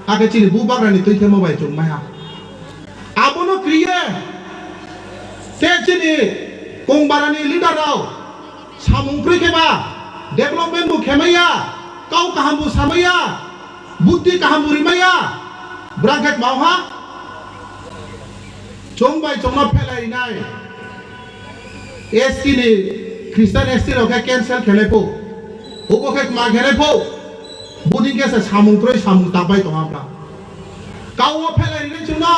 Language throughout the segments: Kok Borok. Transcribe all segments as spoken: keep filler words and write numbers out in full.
Hakhe chini bubagrani twi themo bai chwng maiha. Abono kriye te chini kongbarani leader rok samung kwrwi khe ba, development bo khemaya, kau kaham bo samaya, buddhi kaham bo rimaya, bwrang khe tmao ha. Chwng bai chwngno phelai rinai. S T ni, Christian S T rok khe cancel khenai pho. Obo khe tma khenai pho. Buding khe se samung kwrwi samung tapai tong abra. Kau o phelai rinai chwngno.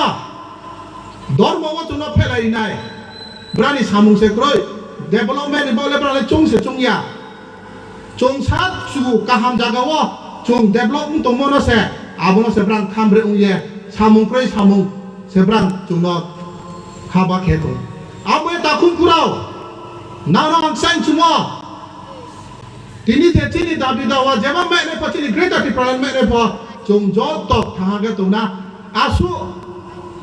Dormo o chwngno phelai rinai. Brani samung se kwrwi. Development ni bole brale chwng se chwngya. Chwng sa chu kaham jaga o chwng develop wng tongmo no se abono se brang khamre wng ye samung kwrwi samung se brang chwngno haba khe tong. Abo e takhuk kurao nang rok ang sain chumo. Tini je chini dabi dawa jeba mene pho chini Greater Tipraland mene pho chwng joto thangha khe tongna. Asu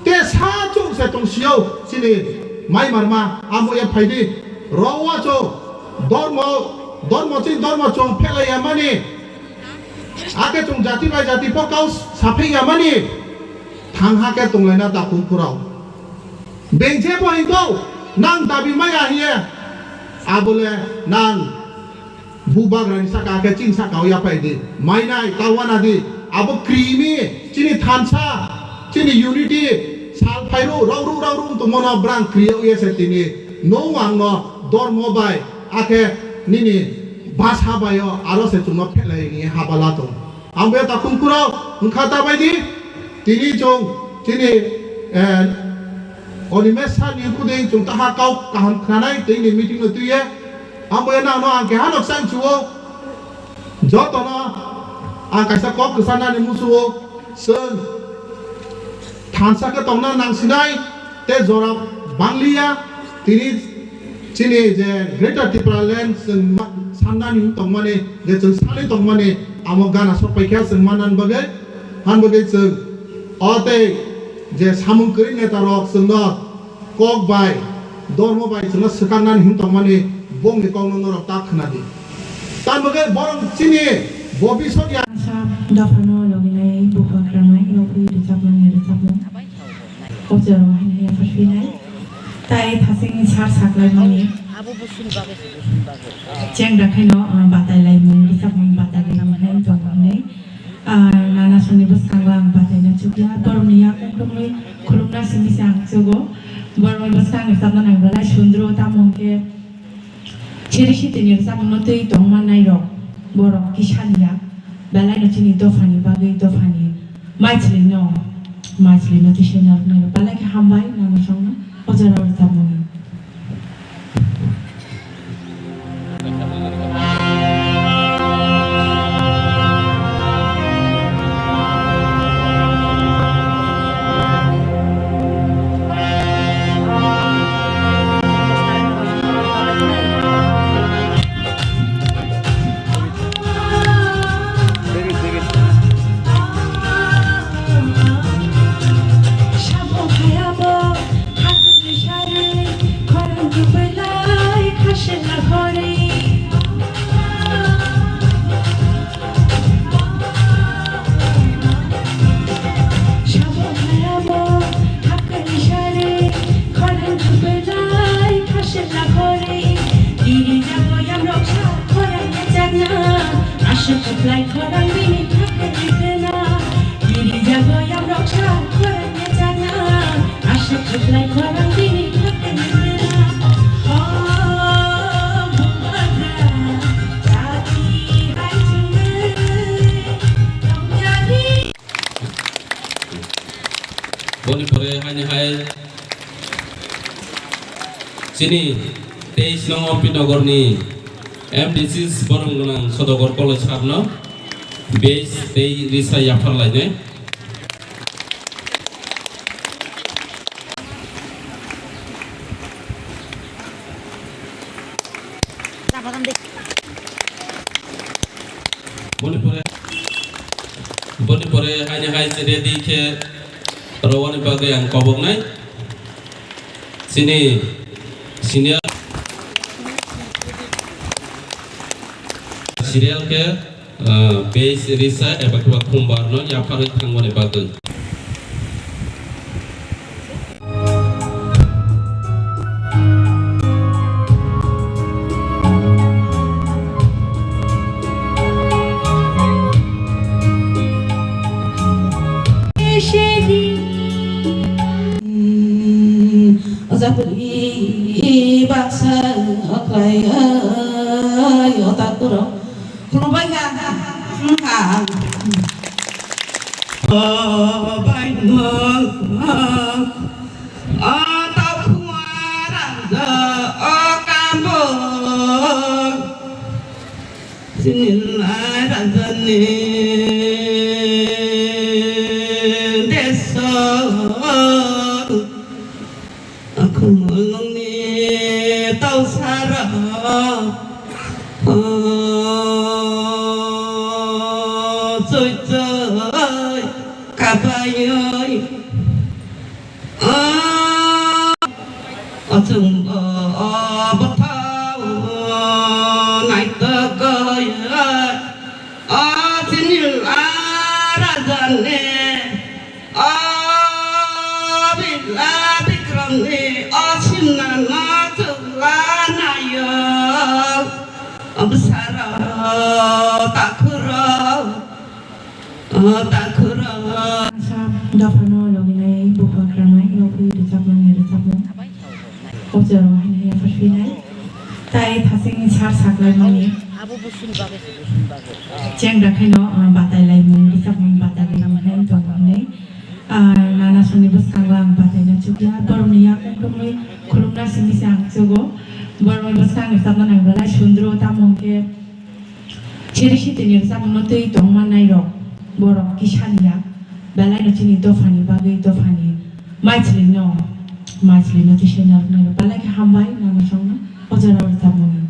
te sa chuk se tong sio chini mai marma amo ya phaidi ro wa cho dormo dormo chi dormo chong phelai ya mani ake chong jati bai jati po kau saphai ya mani thang ha ke tong laina ta kum kurao bengje bo hingo nang dabi maya hiye abole nang Bubagrani saka khe chini saka o yaphai di. Mainai, ta wana di. Abo krimi, chini thansa, chini unity, sal phairu, rauru, rauru wng tongmano brang kriya uya se tini. Nung ang no dormo bai, akhe nini basa bai o, aro se chwngno phelai ni habala tong. Ang bo takhum kurao, wngkha ta bai di. Tini chwng, chini, eh, Onimesh sir ni kudui chwng taha kau kaham khnanai, tei ni meeting no twiye. Ang bo eno ano ang keha nok sang chuo. Jotono ang kaisa kok kwsa nani musuo. Chwng thansa khe tongna nang sinai, tei jora bangliya. Tini chini je Greater Tipraland chwng ma-, sannani tongmani, je chwng sanwi tongmani, amo gana sok paikha chwng mannan bagwi, han bagwi chwng o tei je samung kwrwi neta rok chwngno kok bai, dormo bai chwngno swkang nani hwn tongmani bongni kokno norok ta khna di. Tamogwi borok chini bobisot ya. Sa dophano loginai buphang kramai nokwi rwchapmani rwchapmung. Kocharo haini yapharphinai. Tai thasingni sar saklaimani. Cheng dakhaino, ah, batai laimung, rwchapmung batai laimung hai tong hinai. Ah, nana songni bwskango ang bataina chukya, borokni yakung tongwi khulumna simi se ang chugo. Borokni bwskango sabna nang belai sundro, tamo hwnkhe chiri sitini rwchapmungno twi tongma nairok borok kisaniya, belaino chini dophani bagwi dophani maichwlwino, maichwlwino twi swi narwknairok belai khe hambai nana songno o jorao rwchapmungni. Sabo khayabo, hakni sari, khorang kubelai, khasela khori. Sabo khayabo, hakni sari, khorang kubelai, khasela khori. Diri jago yamrok sa, khorang yachakna, aswk kwplai khorang bini hakni khena. Diri jago yamrok sa, khorang yachakna, aswk kwplai khorang bini hakni khena. O, bubagra, jati hai chumui, tongyani. Boni pore haini hai chini teis nong Opinogorni M D C borom gwnang Sodogor College hapno base tei risa yaphar lainai. Boni pore, boni pore haini hai se ready khe rowani bagwi ang koboknai. Chini senior serial khe Ah, base risa eba khe ba khumbar no yapharwi thangmani bagwi. Ojapuri baksa khlai, oi, o takhurok. Khulumbai kha, wngkha. O bai no, o takhuma raja, o kambok. Chini lai rajani deso, akhumulungni tausarok, o, choi choi kabayoi. O chwngbo o bwthao naitugwi, o chini la rajani, o bila Bikramni, o simnano chwla naio, o bwsarok takhurok. O takhurok. Sa dophano loginai buphang kranai nokni rwchapmani rwchapmung. O jorao haino yapharphinai. Tai thasingni sar saklaimani. Cheng dakhaino, ah, batailaimung, rwchapmung batailaimung hai tongmani. Ah, nana songni bwskango ang bataina chukya. Borokni yakung tongwi khulumna simi se ang chugo. Borokni bwskang rwchapna nang belai sundro tamo hwnkhe Chiri sitini rwchapmungno twi tongmannai rok, borok kisa ni ya, belai no chini dophani bagwi dophani maisli no, maisli no tisa narwknai rok belai khe hambai nangma songno o jorao rwchapmungni.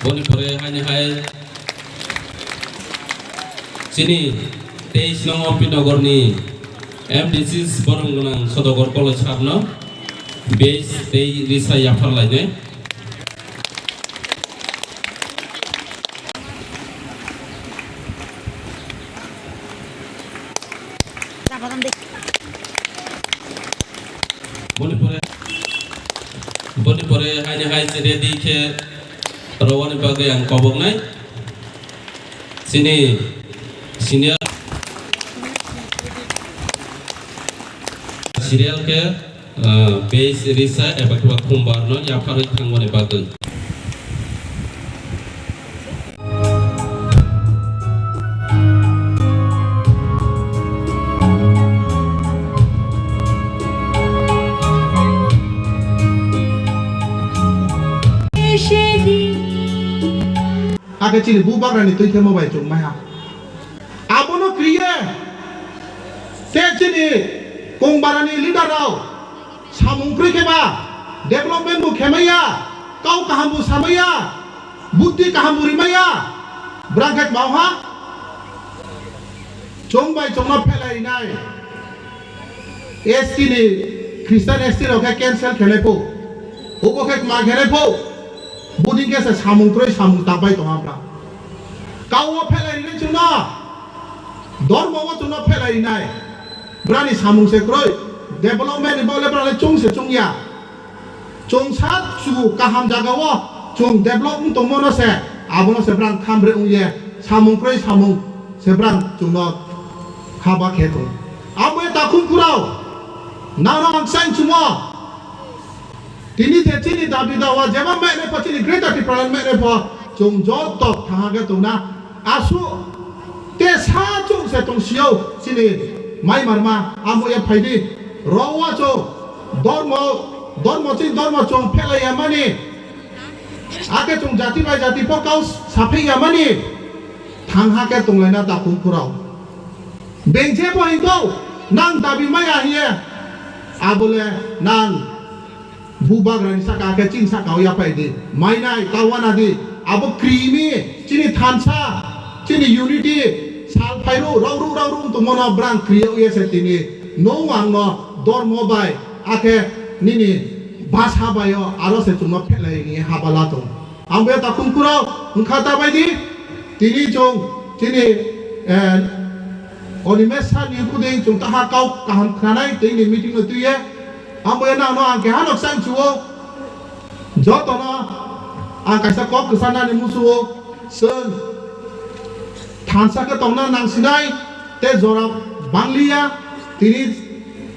Boni pore haini hai chini teis nong Opinogorni M D C borom gwnang Sodogor College hapno base tei risa yaphar lainai. Boni pore, boni pore haini hai se ready khe rwani bagwi ang koboknai. Chini senior serial khe, ah, base risa eba khe ba khumbar no yapharwi thangmani bagwi. Hakhe chini bubagrani twi themo bai chukmaiha. Abono kriye te chini kongbarani leader rok samung krwi kheba, development bo khemaya, kau kaham bo samaya, buddhi kaham bo rimaya, brang khe tmao ha. Chwng bai chwngno phelai rinai. S T ni, Christian S T rok khe cancel khelai pho. Obo khe tma khelai pho. Buding khe se samung kroi samung tapai tongha bra. Kau o phelai rinai chwngno. Dormo o chwngno phelai rinai. Brani samung se kwrwi, development ni bagle brale chwng se chwngya. Chwng sa chugu kaham jaga o chwng develop wng tongmo no se, abono se brang khamre wng ye, samung kwrwi samung se brang chwngno haba khe tong. Abo e takhuk kurao, nano ang sain chumo. Tini je chini dabi dawa jeba mene pho, chini Greater Tipraland mene pho, chwng joto thangha khe tongna. Asu te sa chwng se tong sio chini mai marma amo ya phaidi. Rowa chwng dormo, dormo chini dormo chwng phelai ya mani. Ake chwng jati bai jati pho kau saphai ya mani. Thangha khe tonglaina takhuk kurao. Bengje pho hingko nang dabi maya hiye. Abole nang Bubagrani saka khe chini saka o yaphai di. Mainai, tawana di. Abo krimi, chini thansa, chini unity, sal phairu, rauru, rauru wng tongmano brang kriya uya se tini. Nung ang no dormo bai, akhe nini basa bai o, aro se chwngno phelai ni habala tong. Ang be takhuk kurao, wngkha ta bai di. Tini chwng, chini, eh, Animesh sir ni kuding chwng taha kau kaham khnanai, tei ni meeting no twiye. Ang bo eno ano ang keha nok sang chuo. Jotono ang kaisa kok kwsa nani musuo. Chwng thansa khe tongna nang sinai, tei jora bangliya. Tini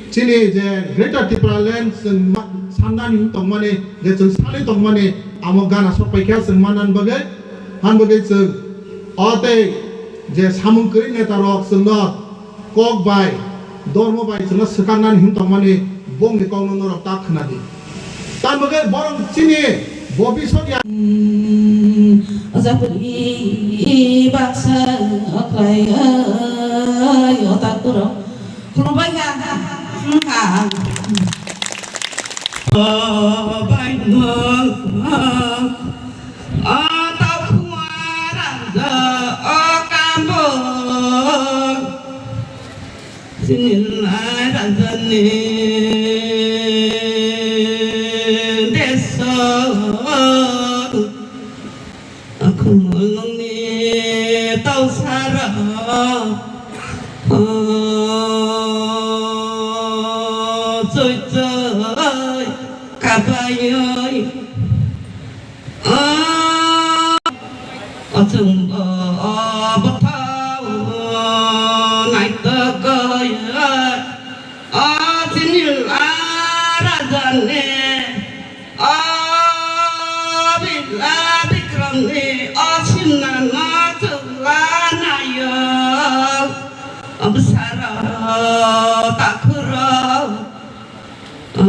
chini je Greater Tipraland chwng ma-, sannani tongmani, je chwng sanwi tongmani, amo gana sok paikha chwng mannan bagwi, han bagwi chwng o tei je samung kwrwi neta rok chwngno kok bai, dormo bai chwngno swkaknani hin tongmani bongni kokno norok ta khwnadi. Tamogwi borok chini bobisot ya. Ojapuri baksa khlai, oi, o takhuk rok. Khulumbai kha, wngkha. O bai no, o takhuk raja, o kambok. Chini lai rajani deso, akhumulungni tausarok, o, choi choi kabayoi. O, o chwngbo, o bwthao naitokgwi, o chini la rajani, o bila Bikramni, o simnano chwla naio, o bwsarok, takhurok, o